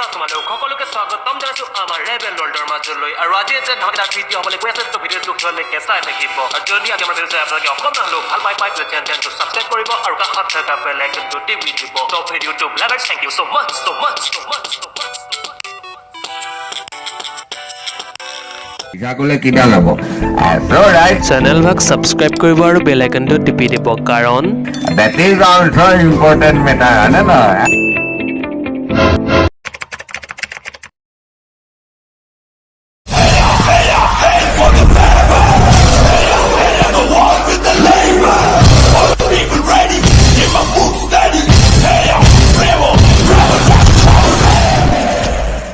আছা তোমালোক? সকলোকে স্বাগতম জনাইছো আমাৰ ৰেবেল ৱৰ্ল্ডৰ মাজলৈ। আৰু আজি এটা ধমাকেদাৰ ভিডিঅ' হ'বলৈ গৈ আছে। তো ভিডিঅ'টো শেষলৈকে চাই থাকিব। আৰু যদি আজি আমাৰ ভিডিঅ' চাই আপোনালোকে অকণমান হ'লেও ভাল পাই পাই, চেনেলটো ছাবস্ক্ৰাইব কৰিব আৰু কাষত থকা বেল আইকনটো টিপি দিব। তো ভিডিঅ'টো lovers, thank you so much, so much, so much, so much. মিছা ক'লে কিডাল হ'ব? So right. Channel ভাগ ছাবস্ক্ৰাইব কৰিব আৰু বেল আইকনটো টিপি দিব, কাৰণ That is also important matter, হয় নে নহয়?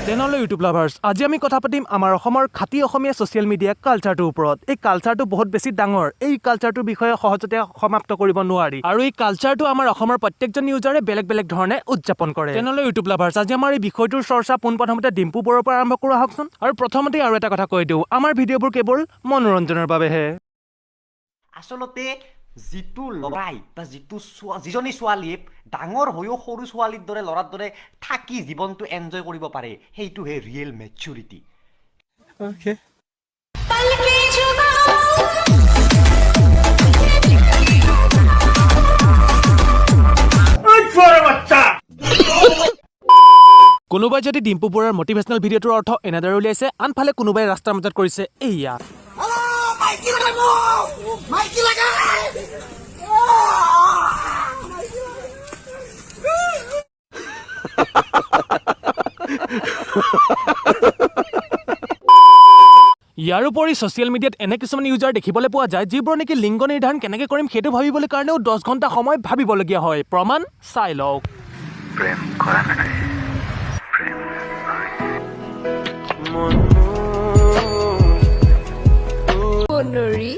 তেনেহ'লে ইউটিউব লাভাৰ্ছ, আজি আমি কথা পাতিম আমাৰ অসমৰ খাটি অসমীয়া ছ'চিয়েল মিডিয়া কালচাৰটোৰ ওপৰত। এই কালচাৰটো বহুত বেছি ডাঙৰ। এই কালচাৰটোৰ বিষয়ে সহজতে সমাপ্ত কৰিব নোৱাৰি আৰু এই কালচাৰটো আমাৰ অসমৰ প্ৰত্যেকজন ইউজাৰে বেলেগ বেলেগ ধৰণে উদযাপন কৰে। তেনেহ'লে ইউটিউব লাভাৰ্ছ, আজি আমাৰ এই বিষয়টোৰ চৰ্চা পোনপ্ৰথমতে ডিম্পু বৰুৱাৰ পৰা আৰম্ভ কৰোঁ আহকচোন। আৰু প্ৰথমতে আৰু এটা কথা কৈ দিওঁ, আমাৰ ভিডিঅ'বোৰ কেৱল মনোৰঞ্জনৰ বাবেহে। আচলতে যিটো ল'ৰাই বা যিটো যিজনী ছোৱালীয়ে ডাঙৰ হৈও সৰু ছোৱালীৰ দৰে, ল'ৰাৰ দৰে থাকি জীৱনটো এনজয় কৰিব পাৰে, সেইটোহে ৰিয়েল মেচিউৰিটি। पलके झुकाओ। কোনোবাই যদি ডিম্পু বৰুৱাৰ মটিভেশ্যনেল ভিডিঅ'টোৰ অৰ্থ এনেদৰে উলিয়াইছে, আনফালে কোনোবাই ৰাস্তাৰ মাজত কৰিছে এইয়া। ইয়াৰোপৰি ছ'চিয়েল মিডিয়াত এনে কিছুমান ইউজাৰ দেখিবলৈ পোৱা যায়, যিবোৰ নেকি লিংগ নিৰ্ধাৰণ কেনেকৈ কৰিম সেইটো ভাবিবলৈ কাৰণেও 10 ঘণ্টা সময় ভাবিবলগীয়া হয়। প্ৰমাণ চাই লওক। প্ৰেম কৰা নাই, প্ৰেম হয়। বনৰী।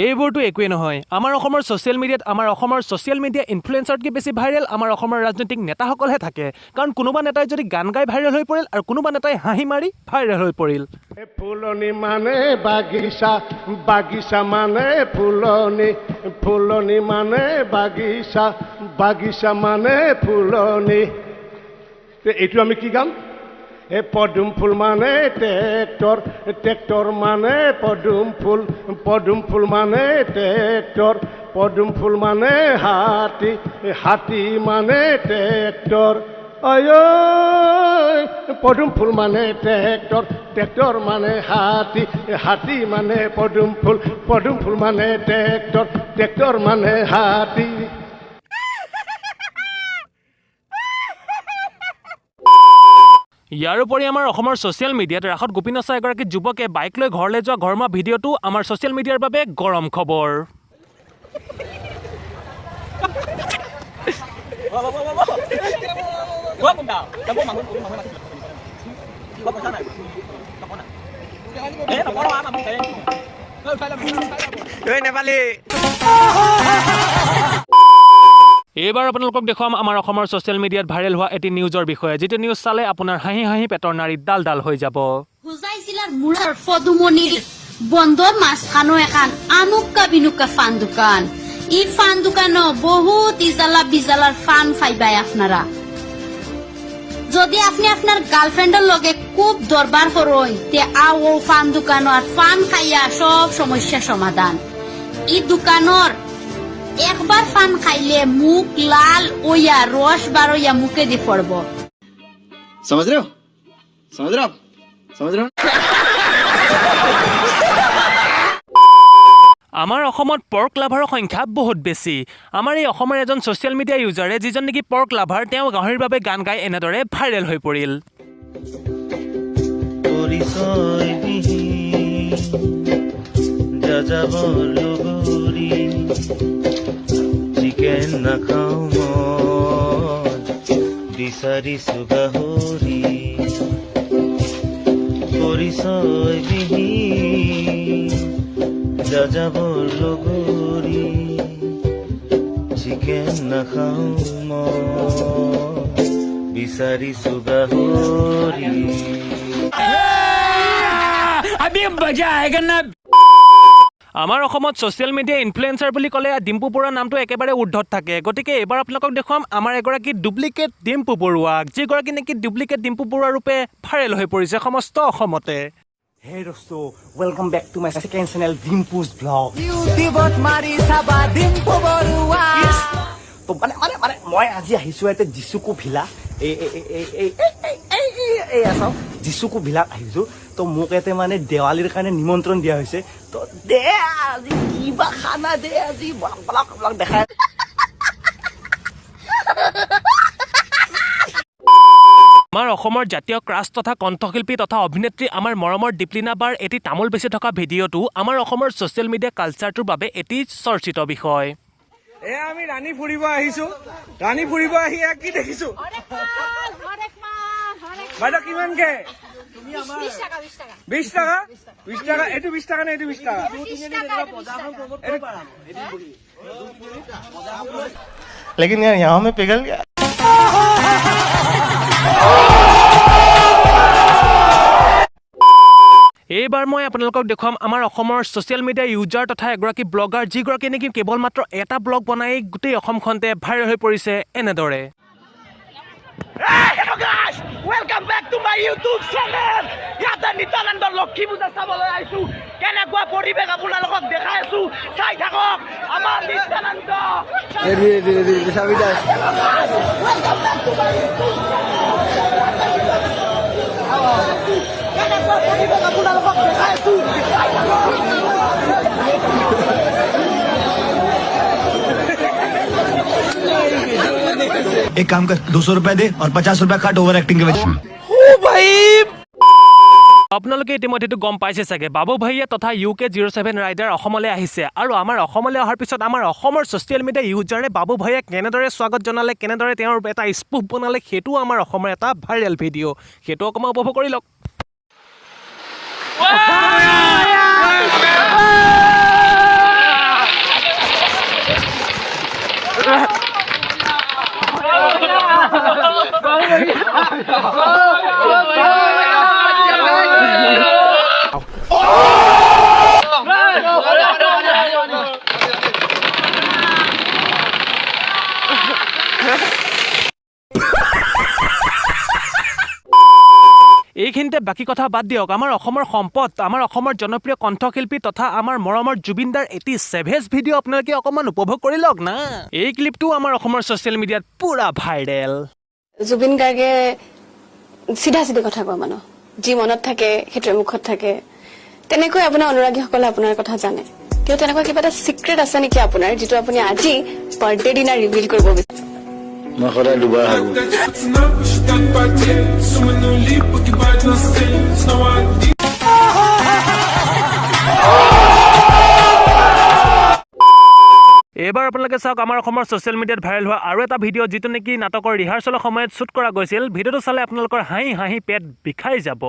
এইবোৰতো একোৱেই নহয়। আমাৰ অসমৰ ছ'চিয়েল মিডিয়াত আমাৰ অসমৰ ছ'চিয়েল মিডিয়া ইনফ্লুৱেঞ্চাৰতকৈ বেছি ভাইৰেল আমাৰ অসমৰ ৰাজনৈতিক নেতাসকলহে থাকে। কাৰণ কোনোবা নেতাই যদি গান গাই ভাইৰেল হৈ পৰিল আৰু কোনোবা নেতাই হাঁহি মাৰি ভাইৰেল হৈ পৰিল। ফুলনি মানে বাগিচা, বাগিচা মানে ফুলনি, ফুলনি মানে বাগিচা, বাগিচা মানে ফুলনি। তে এইটো আমি কি গাম? এই পদুম ফুল মানে ট্ৰেক্টৰ, ট্ৰেক্টৰ মানে পদুম ফুল, পদুম ফুল মানে ট্ৰেক্টৰ, পদুম ফুল মানে হাতী, হাতী মানে ট্ৰেক্টৰ। অয়, পদুম ফুল মানে ট্ৰেক্টৰ, ট্ৰেক্টৰ মানে হাতী, হাতী মানে পদুম ফুল, পদুম ফুল মানে ট্ৰেক্টৰ, ট্ৰেক্টৰ মানে হাতী। ইয়াৰোপৰি আমাৰ অসমৰ ছ'চিয়েল মিডিয়াত ৰাসত গোপী নচা এগৰাকী যুৱকে বাইক লৈ ঘৰলৈ যোৱা ঘৰমুৱা ভিডিঅ'টো আমাৰ ছ'চিয়েল মিডিয়াৰ বাবে গৰম খবৰ। এইবাৰ আপোনালোকক দেখুৱাম আমাৰ অসমৰ ছ'চিয়েল মিডিয়াত ভাইৰেল হোৱা এটি নিউজৰ বিষয়ে, যিটো নিউজ চালে আপোনাৰ হাঁহি হাঁহি পেটৰ নাড়ী ডাল ডাল হৈ যাব। হোজাই জিলাৰ মূৰাৰ পদুমনিৰ বন্দৰ মাঝখানো এখন আনুক্কা বিনুক্কা ফান দোকান। ই ফান দোকানো বহুত ইজালা বিজালাৰ ফান ফাইবাই আপনারা। যদি আপনি আপনার গার্লফ্রেন্ডের লগে খুব দরবার করইন, তে আও ও ফান দোকানো আর ফান খাইয়া সব সমস্যা সমাধান। ই দোকানোর একবার ফান খাইলে মুখ লাল ওইয়া রস বারইয়া মুখে দি পড়ব। समझ रहे हो? समझ रहे हो आप? समझ रहे हो? আমাৰ অসমত পৰ্ক লাভাৰৰ সংখ্যা বহুত বেছি। আমাৰ এই অসমৰ এজন ছ'চিয়েল মিডিয়া ইউজাৰে, যিজন নেকি পৰ্ক লাভাৰ, তেওঁ গাহৰিৰ বাবে গান গাই এনেদৰে ভাইৰেল হৈ পৰিল। পৰিচয়বিহীন যাযাবৰ লগৰী, চিকেন নাখাওঁ মই, বিচাৰিছো গাহৰি। পৰিচয়বিহীন যাযাবৰ লগৰী, চিকেন নাখাওঁ মই, বিচাৰিছো গাহৰি। আমাৰ অসমত ছ'চিয়েল মিডিয়া ইনফ্লুৱেঞ্চাৰ বুলি ক'লে ডিম্পু বৰুৱা নামটো একেবাৰে ঊৰ্ধত থাকে। গতিকে এইবাৰ আপোনালোকক দেখুৱাম আমাৰ এগৰাকী ডুপ্লিকেট ডিম্পু বৰুৱাক, যিগৰাকী নেকি ডুপ্লিকেট ডিম্পু বৰুৱা ৰূপে ভাইৰেল হৈ পৰিছে সমস্ত অসমতে। হে দোস্ত, welcome back to my second channel Dimpu's Vlog। ইউটিউবত মাৰি চাবা ডিম্পু বৰুৱা। তো মানে মই আজি আহিছোঁ ইয়াতে যিচুকু ভিলা, এই এই এই এই এই এই এই এই এইয়া চাওক, যিচুকু ভিলাত আহিছোঁ। তো মোক ইয়াতে মানে দেৱালীৰ কাৰণে নিমন্ত্ৰণ দিয়া হৈছে। তো দে, আজি কিবা খানা দে, আজি বলক বলক বলক দেখাই। আমাৰ অসমৰ জাতীয় ক্ৰাছ তথা কণ্ঠশিল্পী তথা অভিনেত্ৰী আমাৰ মৰমৰ দীপলিনা বাৰ এটি তামোল বেচি থকা ভিডিঅ'টো আমাৰ অসমৰ ছ'চিয়েল মিডিয়া কালচাৰটোৰ বাবে এটি চৰ্চিত বিষয়। এয়া আমি ৰাণী ফুৰিব আহিছো। ৰাণী ফুৰিব আহি এয়া কি দেখিছো? বাইদেউ, কিমানকে? 20 টকা, 20 টকা। এইটো 20 টকা নে এইটো 20 টকা? এইটো- लेकिन यार, यहाँ मैं पिघल गया। এইবাৰ মই আপোনালোকক দেখুৱাম আমাৰ অসমৰ ছ'চিয়েল মিডিয়া ইউজাৰ তথা এগৰাকী ব্লগাৰ, যিগৰাকী নেকি কেৱল মাত্ৰ এটা ব্লগ বনাই গোটেই অসমখনতে ভাইৰেল হৈ পৰিছে এনেদৰে। Hello guys, welcome back to my YouTube channel। ইয়াতে নিত্যানন্দ লক্ষী পূজা চাবলৈ আহিছো। কেনেকুৱা পৰিৱেশ আপোনালোকক দেখাই আছো, চাই থাকক আমাৰ নিত্যানন্দ। ধীৰে ধীৰে ধীৰে চাবিটা। Welcome back to my YouTube. কেনেকুৱা পৰিৱেশ আপোনালোকক দেখাই আছো, চাই থাকক। एक काम कर, 200 रुपए दे और 50 रुपया काट ओवर एक्टिंग के वजह। আপোনালোকে ইতিমধ্যেতো গম পাইছে চাগে, বাবু ভাইয়া তথা ইউ কে 07 ৰাইডাৰ অসমলৈ আহিছে। আৰু আমাৰ অসমলৈ অহাৰ পিছত আমাৰ অসমৰ ছ'চিয়েল মিডিয়া ইউজাৰে বাবু ভাইয়াক কেনেদৰে স্বাগত জনালে, কেনেদৰে তেওঁৰ এটা স্পুফ বনালে, সেইটোও আমাৰ অসমৰ এটা ভাইৰেল ভিডিঅ'। সেইটো অকণমান উপভোগ কৰি লওক। এইখিনিতে বাকী কথা বাদ দিয়ক, আমাৰ অসমৰ সম্পদ, আমাৰ অসমৰ জনপ্ৰিয় কণ্ঠশিল্পী তথা আমাৰ মৰমৰ জুবিনদাৰ এটি ছেভেজ ভিডিঅ' আপোনালোকে অকণমান উপভোগ কৰি লওক না। এই ক্লিপটোও আমাৰ অসমৰ ছ'চিয়েল মিডিয়াত পূৰা ভাইৰেল। জুবিন গাৰ্গে চিধা চিধি কথা কোৱা মানুহ। যি মনত থাকে সেইটোৱে মুখত থাকে। তেনেকৈ আপোনাৰ অনুৰাগীসকলে আপোনাৰ কথা জানে। কিন্তু তেনেকুৱা কিবা এটা চিক্ৰেট আছে নেকি আপোনাৰ, যিটো আপুনি আজি বাৰ্থডে দিনা ৰিভিল কৰিব বিচাৰে? মই সদায় দুবাৰ হাগো। Цена посчитать потерь. Суммы нули погибать на сцене. Снова один. এইবাৰ আপোনালোকে চাওক আমাৰ অসমৰ ছ'চিয়েল মিডিয়াত ভাইৰেল হোৱা আৰু এটা ভিডিঅ', যিটো নেকি নাটকৰ ৰিহাৰ্চেলৰ সময়ত শ্বুট কৰা গৈছিল। ভিডিঅ'টো চালে আপোনালোকৰ হাঁহি হাঁহি পেট বিষাই যাব।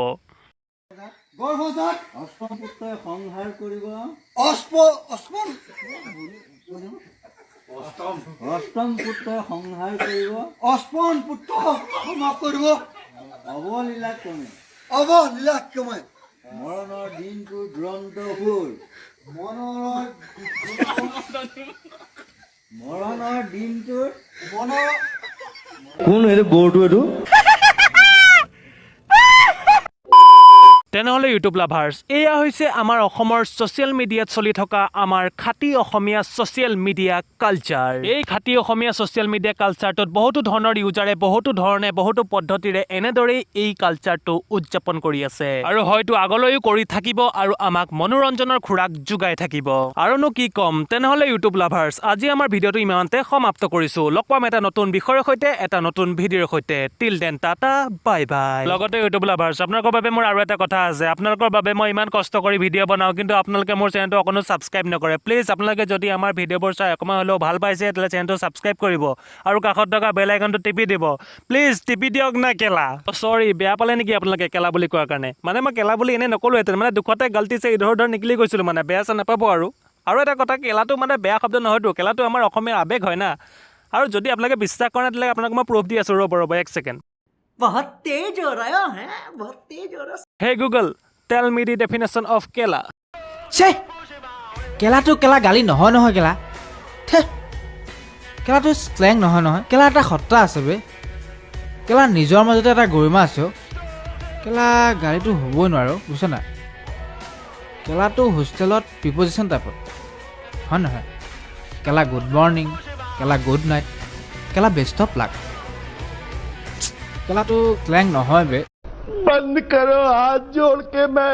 গৰ্ভজাত অষ্টম পুত্ৰই সংহাৰ কৰিব। অষ্টম অষ্টম পুত্ৰই সংহাৰ কৰিব। অষ্টম পুত্ৰ সংহাৰ কৰিব। অৱলীলা ক্ৰমে, অৱলীলা ক্ৰমে মৰণৰ দিনটো দুৰন্ত হ'ল। মৰণৰ দিনটোৰ মনৰ কোন এইটো গৰুটো এইটো। তেনেহ'লে ইউটিউব লাভাৰ্ছ, এয়া হৈছে আমাৰ অসমৰ ছ'চিয়েল মিডিয়াত চলি থকা আমাৰ খাটি অসমীয়া ছ'চিয়েল মিডিয়া কালচাৰ। এই খাটি অসমীয়া ছ'চিয়েল মিডিয়া কালচাৰটোত বহুতো ধৰণৰ ইউজাৰে বহুতো ধৰণে, বহুতো পদ্ধতিৰে এনেদৰেই এই কালচাৰটো উদযাপন কৰি আছে আৰু হয়তো আগলৈও কৰি থাকিব আৰু আমাক মনোৰঞ্জনৰ খোৰাক যোগাই থাকিব। আৰুনো কি ক'ম? তেনেহ'লে ইউটিউব লাভাৰ্ছ, আজি আমাৰ ভিডিঅ'টো ইমানতে সমাপ্ত কৰিছোঁ। লগ পাম এটা নতুন বিষয়ৰ সৈতে, এটা নতুন ভিডিঅ'ৰ সৈতে। Till then, tata, bye bye। লগতে ইউটিউব লাভাৰ্ছ, আপোনালোকৰ বাবে মোৰ আৰু এটা কথা আছে। আপোনালোকৰ বাবে মই ইমান কষ্ট কৰি ভিডিঅ' বনাওঁ, কিন্তু আপোনালোকে মোৰ চেনেলটো অকণো ছাবস্ক্ৰাইব নকৰে। প্লিজ, আপোনালোকে যদি আমাৰ ভিডিঅ'বোৰ চাই অকণমান হ'লেও ভাল পাইছে, তেতিয়াহ'লে চেনেলটো ছাবস্ক্ৰাইব কৰিব আৰু কাষত থকা বেল আইকনটো টিপি দিব। প্লিজ টিপি দিয়ক না। কেলা, চৰি, বেয়া পালে নেকি আপোনালোকে কেলা বুলি কোৱাৰ কাৰণে? মানে মই কেলা বুলি এনেই নক'লোহেঁতেন, মানে দুখতে गलती से ইধৰ উধৰ নিকলি গৈছিলোঁ। মানে বেয়া চেয়া নাপাব। আৰু এটা কথা, কেলাটো মানে বেয়া শব্দ নহয়তো, কেলাটো আমাৰ অসমীয়া আৱেগ হয় না। আৰু যদি আপোনালোকে বিশ্বাস কৰে নাই, তেতিয়াহ'লে আপোনাক মই প্ৰুফ দি আছোঁ। ৰ'ব ৰ'ব, এক ছেকেণ্ড। बहुत तेज हो रहा है, बहुत तेज हो रहा। Hey Google, tell me the definition of কেলা। छे। কেলাটো কেলা গালি নহয় নহয় কেলা। The, কেলাটো শ্লেং নহয় নহয় কেলা। এটা সত্তা আছে বে কেলা, নিজৰ মাজতে এটা গৰিমা আছে অ'। কেলা গালিটো হ'বই নোৱাৰো, বুজিছ নাই? কেলাটো হোষ্টেলত প্ৰিপজিশ্যন টাইপত হয় নহয়? কেলা গুড মৰ্ণিং, কেলা গুড নাইট, কেলা বেষ্ট অফ লাক, কেলাটো শ্লেং নহয় বে। बंद करो हाथ जोड़ के मैं।